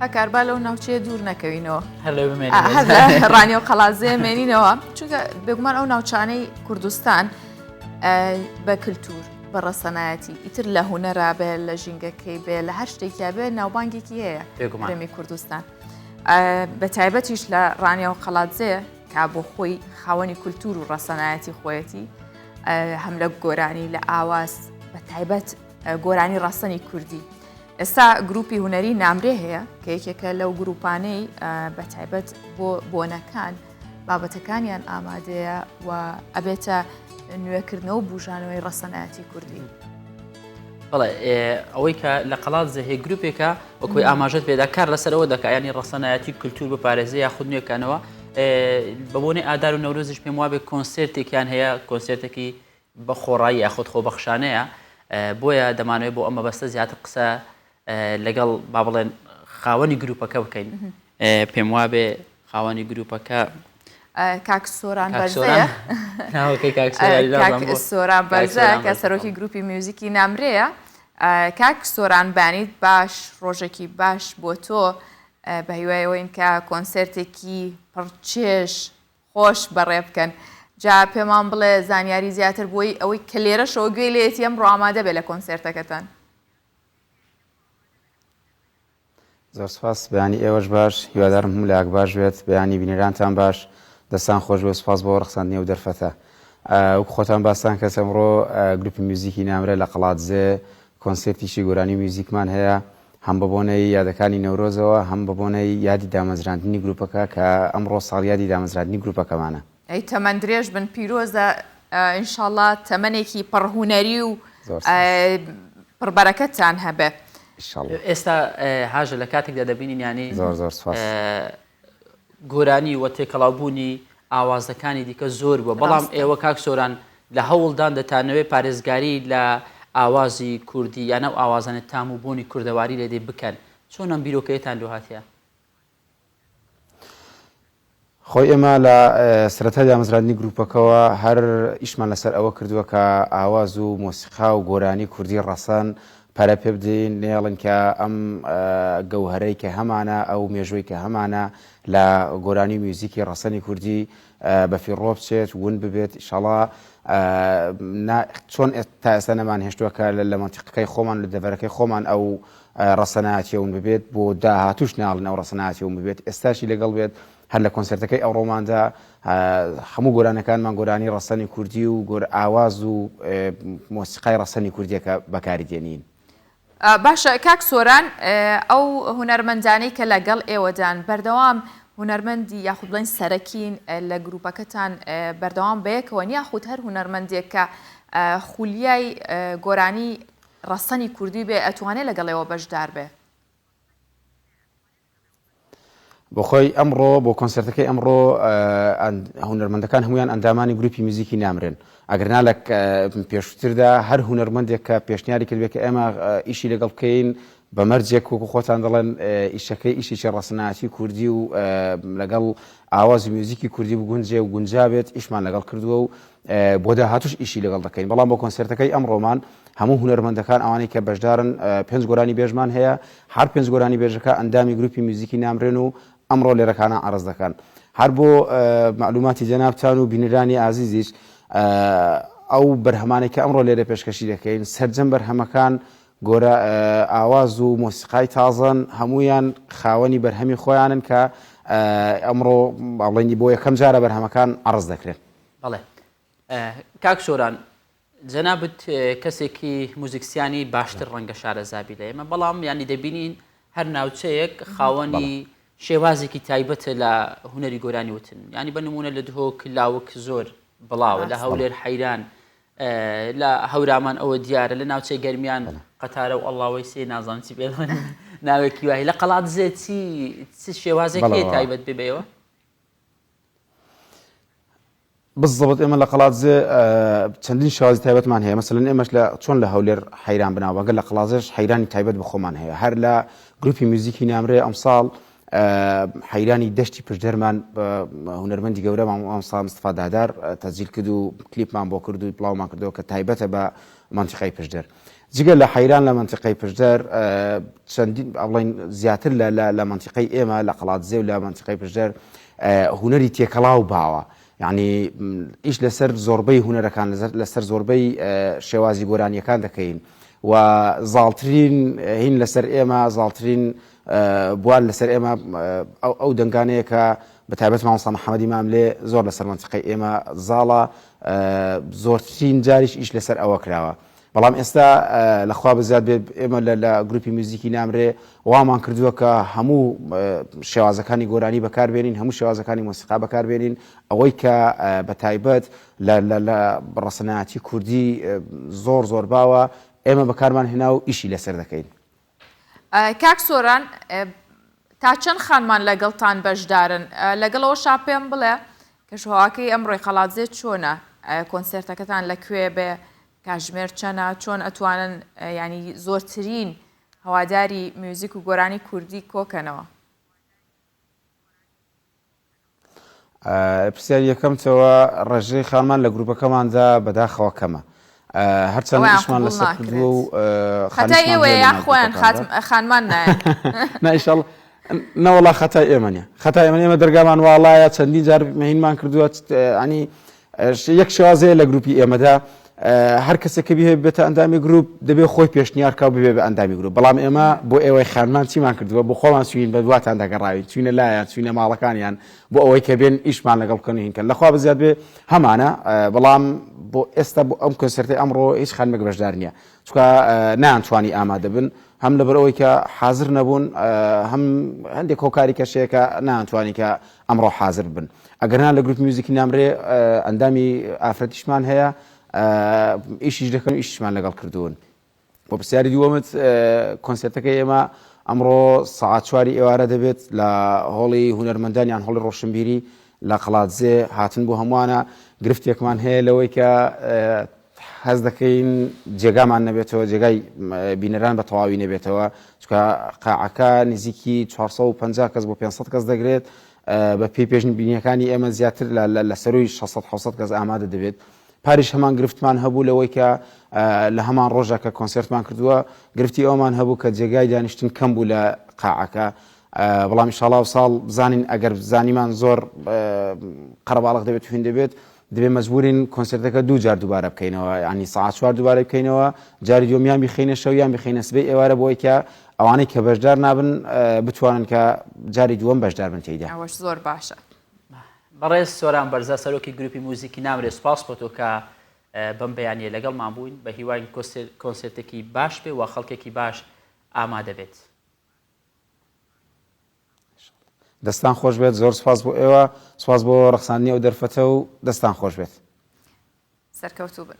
هەکار با لەو ناوچەیە دوور نەکەوینەوە هەر لەوێ بمێنینەوە. هەر لە ڕانیە و قەڵادزێ مێنینەوە چونکە بێگومان ئەو ناوچانەی کوردستان بە کللتور بە ڕەسەنایەتی ئیتر لە هوەرا بێ لە ژینگەکەی بێ لە هەر شتێکیا بێ ناوبانگێکی هەیە بێگومانمی کوردستان بە تایبەتیش لە ڕانیە و قەڵادزێ کا بۆ خۆی خاوەنی کولتور و ڕەسەنایەتی خۆیەتی هەم لە گۆرانی لە ئاواز بە تایبەت گۆرانی ڕەسەنی کوردی ئێستا گروپی هونەری نامرێ هەیە کە یەکێکە لەو گروپانەی بە تایبەت بۆ بۆنەکان بابەتەکانیان ئامادەیە و ئەبێتە نوێکردنەوە و بژانەوەی ڕەسەنایەتی کوردی. بەڵێ ئەوەی کە لە قەڵات زەهێ گروپێکە وەکوی ئاماژەت پێدا کار لەسەرەوە دەکا ینی ڕەسەنایەتی کللتور بپارێزێ یاخود نوێکانەوە بە بۆنەی ئادار و نەورۆزیش پێم وابێ کۆنسێرتێکیان هەیە کۆنسێرتێکی بە خۆڕایی یاخود خۆبەخشانەیە بۆیە دەمانەوێت بۆ ئەم مەبەستە زیاتر قسە لەگەڵ با بڵێن خاوەنی گروپەکە بکەین پێم وابێ خاوەنی گروپەکە کاک سۆران بەرزەیە کاک سۆران بەرزە کە سەرۆکی گروپی میوزیکی نامرەیە کاک سۆران بانیت باش ڕۆژێکی باش بۆ تۆ بە هیوایەوەین کە کۆنسێرتێکی پڕچێژ خۆش بەڕێ بکەن جا پێمان بڵێ زانیاری زیاتر بۆی ئەوەی کە لێرەشەوە گوێی لێیەتی ئەمڕۆ ئامادە بێ لە کۆنسێرتەکەتان. زۆر سوپاس بەیانی ئێوەش باش هیوادارم هەموو لایەک باش بێت بەیانی بینەرانتان باش دەستان خۆش بێت سوپاس بۆ ڕەخساندنی ئەو دەرفەتە وەک خۆتان باستان کرد ئەمڕۆ گروپی میوزیکی نامرە لە قەڵادزێ کۆنسێرتیکی گۆرانی و میوزیکمان هەیە هەم بە بۆنەی یادەکانی نەورۆزەوە هەم بە بۆنەی یادی دامەزراندنی گروپەکە کە ئەمڕۆ ساڵیادی دامەزراندنی گروپەکەمانە. ئەی تەمەن درێژ بن پیرۆزە ان شاءاللە تەمەنێکی پڕ هونەری و پڕ بەرەکەتتان هەبێ. ئێستا هاژە لە کاتێکدا دەبینین یانی زۆر زۆر سوپاس. گۆرانی و تێکەڵاوبوونی ئاوازەکانی دیکە زۆر بووە بەڵام ئێوە کاک سۆران لە هەوڵدان دەتانەوێت پارێزگاری لە ئاوازی کوردی یان ئەو ئاوازانە تام و بۆنی کوردەواری لێ دێ بکەن چۆن ئەم بیرۆکەیەتان لۆ هاتیە؟ خۆی ئێمە لە سەرەتای دامەزراندنی گروپەکەوە هەر ئیشمان لەسەر ئەوە کردووە کە ئاواز و مۆسیقا و گۆرانی کوردی ڕەسەن پەرە پێ بدەین، نەیەڵین کە ئەم گەوهەرەی کە هەمانە، ئەو مێژووەی کە هەمانە لە گۆرانی و میوزیکی ڕەسەنی کوردی بەفیڕۆ بچێت، ون ببێت، ئیشەڵا نا چۆن تا ئێستا نەمانهێشتووە کە لە مەنتیقەکەی خۆمان لە دەڤەرەکەی خۆمان ئەو ڕەسەنایەتیە ون ببێت، بۆ داهاتووش ناڵێن ئەو ڕەسەنایەتیە ون ببێت، ئێستاشی لەگەڵ بێت هەر لە کۆنسێرتەکەی ئەوڕۆماندا هەموو گۆرانەکانمان گۆرانی ڕەسەنی کوردی و گۆر ئاواز و مۆسیقای ڕەسەنی کوردیە کە بەکاری دێنین. باشە کاک سۆران ئەو هونەرمەندانەی کە لەگەڵ ئێوەدان بەردەوام هونەرمەندی یاخود بڵێن سەرەکین لە گروپەکەتان بەردەوام بەیەکەوەن یاخود هەر هونەرمەندێک کە خولیای گۆرانی ڕەسەنی کوردی بێ ئەتوانێ لەگەڵ ئێوە بەشدار بێ؟ بۆخۆی ئەمڕۆ بۆ کۆنسێرتەکەی ئەمڕۆ هونەرمەندەکان هەمویان ئەندامانی گروپی میوزیکی نامرێن ئەگەرنا لە پێشووتردا هەر هونەرمەندێک کە پێشنیاری کردبێت کە ئێمە ئیشی لەگەڵ بکەین بە مەرجێک وەکو خۆتان دەڵێن ئیشەکەی ئیشێکی ڕەسەنایەتی کوردی و لەگەڵ ئاواز و میوزیکی کوردی بگونجێ و گونجابێت ئیشمان لەگەڵ کردووە و بۆ داهاتوش ئیشی لەگەڵ دەکەین بەڵام بۆ کۆنسێرتەکەی ئەمڕۆمان هەموو هونەرمەندەکان ئەوانەی کە بەشدارن پێنج گۆرانی بێژمان هەیە هەر پێنج گۆرانی بێژەکە ئەندامی گروپی میوزیکی نامرێن و ئەمڕۆ لێرەکانە عەرز دەکەن هەر بۆ مەعلوماتی جەنابتان و بینەرانی ئازیزیش ئەو بەرهەمانەی کە ئەمڕۆ لێرە پێشکەشی دەکەین سەرجەم بەرهەمەکان گۆرە ئاواز و مۆسیقای تازەن هەمویان خاوەنی بەرهەمی خۆیانن کە ئەمڕۆ باڵێنی بۆ یەکەم جارە بەرهەمەکان عەرز دەکرێن. بەڵێ کاک سۆران جەنابت کەسێکی موزیکسیانی باشتر ڕەنگە شارەزابی لە ئێمە بەڵام ینی دەبینین هەر ناوچەیەک خاوەنی شێوازێکی تایبەتە لە هونەری گۆرانی وتن ینی بە نمونە لە دهۆک لاوک زۆر بڵاوە لە هەولێر حەیران لە هەورامان ئەوە دیارە لە ناوچەی گەرمیان قەتارە و ئەڵاوەی سێ نازانم چی پێ ناوێکی وای لە قەڵادزێ چی چ شێوازێک هەیە تایبەت بێ بەوە بالضبط ئێمە لە قەڵادزێ چەندین شێوازی تایبەتمان هەیە مەسەلەن ئێمەش لە چۆن لە هەولێر حەیران بناوبانگە لە قەڵادزێش حەیرانی تایبەت بە خۆمان هەیە هەر لە گروپی میوزیکی نامرێ ئەمساڵ حەیرانی دەشتی پشدەرمان هونەرمەندی گەورە مامۆستا مستەفا دادار تەسجیل کرد و کلیپمان بۆ کرد و بڵاومان کردەوە کە تایبەتە بە مەنتیقەی پشدەر. جگە لە حەیران لە مەنتیقەی پشدەر چەندین ئەڵێن زیاتر لە لە مەنتیقەی ئێمە لە قەڵادزێ و لە مەنتیقەی پشدەر هونەری تێکەڵاو باوە یعنی ئیش لەسەر زۆربەی هونەرەکان لەسەر زۆربەی شێوازی گۆرانیەکان دەکەین و زاڵترین هین لەسەر ئێمە زاڵترین بوار لەسەر ئێمە ئەو دەنگانەیە کە بە تایبەت مامۆستا محەممەدی ماملێ زۆر لەسەر مەنتیقەی ئێمە زاڵە زۆرترین جاریش ئیش لەسەر ئەوە کراوە. بەڵام ئێستا لە خوا بەزیاد بێت ئێمە لە لە گروپی میوزیکی نامرێ وامان کردووە کە هەموو شێوازەکانی گۆرانی بەکاربێنین هەموو شێوازەکانی مۆسیقا بەکاربێنین ئەوەی کە بە تایبەت لە لە لە ڕەسەنایەتی کوردی زۆر زۆر باوە ئێمە بەکارمان هێنا و ئیشی لەسەر دەکەین. کاک سۆران تا چەند خانمان لەگەڵتان بەشدارن؟ لەگەڵ ئەوەشا پێم بڵێ کەشوهەواکەی ئەمڕۆی قەڵادزێ چۆنە؟ کۆنسێرتەکەتان لە کوێ بێ؟ کاژمێر چەنە؟ چۆن ئەتوانن ینی زۆرترین هەواداری میوزیک و گۆرانی کوردی کۆکەنەوە؟ پرسیاری یەکەم چەوە ڕێژەی خانمان لە گروپەکەماندا بەداخەوە کەمە هەرچەند ئیشمان لەسەر کردووە و خەتای ئێوەیە یا خۆیان خانمان نایەن؟ نا ئیشەڵ نەوەڵا خەتای ئێمە نیە خەتای ئێمە ئێمە دەرگامان واڵایە چەندین جار مهینمان کردووە ئەنی یەک شێواز هەیە لە گروپی ئێمەدا هەر کەسێک کە بیهەوێت ببێتە ئەندامی گروپ دەبێت خۆی پێشنیار کا و ببێ بە ئەندامی گروپ بەڵام ئێمە بۆ ئێوەی خانمان چیمان کردووە بۆ خۆمان چوین بە دواتان دەگەڕاوین چوینە لایان چوینە ماڵەکانیان بۆ ئەوەی کە بێن ئیشمان لەگەڵ بکەن و هینکەن لەخوا بزیاد بێ هەمانە بەڵام بۆ ئێستا بۆ ئەم کۆنسێرتەی ئەمڕۆ هیچ خانمێک بەشدار نییە چونکە نەیانتوانی ئامادە بن هەم لەبەر ئەوەی کە حازر نەبوون هەم هەندێک هۆکاری کەشەیە کە نەیانتوانی کە ئەمڕۆ حازر بن ئەگەرنا لە گروپ میوزیکی نامرێ ئەندامی ئافرەتیشمان هەیە ئیشیش دەکەن ئیشمان لەگەڵ کردوون بۆ پرسیاری دووەمت کۆنسێرتەکەی ئێمە ئەمڕۆ سەعات چواری ئێوارە دەبێت لە هۆڵی هونەرمەندان یان هۆڵی ڕۆشنبیری لە قەڵادزێ هاتن بۆ هەمووانە گرفتێکمان هەیە لەوەی کە هەست دەکەین جێگامان نەبێتەوە جێگای بینەران بە تەواوی نەبێتەوە چکە قاعەکە نزیکی 450 کەس بۆ 500 کەس دەگرێت بە پێی پێشبینیەکانی ئێمە زیاتر لە سەروی 600 700 کەس ئامادە دەبێت پاریش هەمان گرفتمان هەبوو لەوەی کە لە هەمان ڕۆژە کە کۆنسێرتمان کردووە گرفتی ئەومان هەبوو کە جێگای دانیشتن کەم بوو لە قاعەکە بەڵام ئیشاڵا و ساڵ بزانین ئەگەر زانیمان زۆر قەرەباڵغ دەبێت هین دەبێت دەبێ مەجبورین کۆنسێرتەکە دوو جار دووبارە بکەینەوە یانی سەعات چوار دووبارە بکەینەوە جاری دووەم یان بیخەینە شەو یان بیخەینە سبەی ئێوارە بۆی کە ئەوانەی کە بەشدار نابن بتوانن کە جاری دووەم بەشدار بن تێیدا. ئەوەش زۆر باشە. بەڕێز سۆران بەرزا سەرۆکی گروپی موزیکی نامرێ سوپاس بۆ تۆ کە بەم بەیانیە لەگەڵمان بووین بە هیواین کۆنسێرتێکی باش بێ و خەڵکێکی باش ئامادە بێت. دەستان خۆش بێت زۆر سوپاس بۆ ئێوە سوپاس بۆ ڕەخساندنی ئەو دەرفەتە و دەستان خۆش بێت. سەرکەوتوو بن.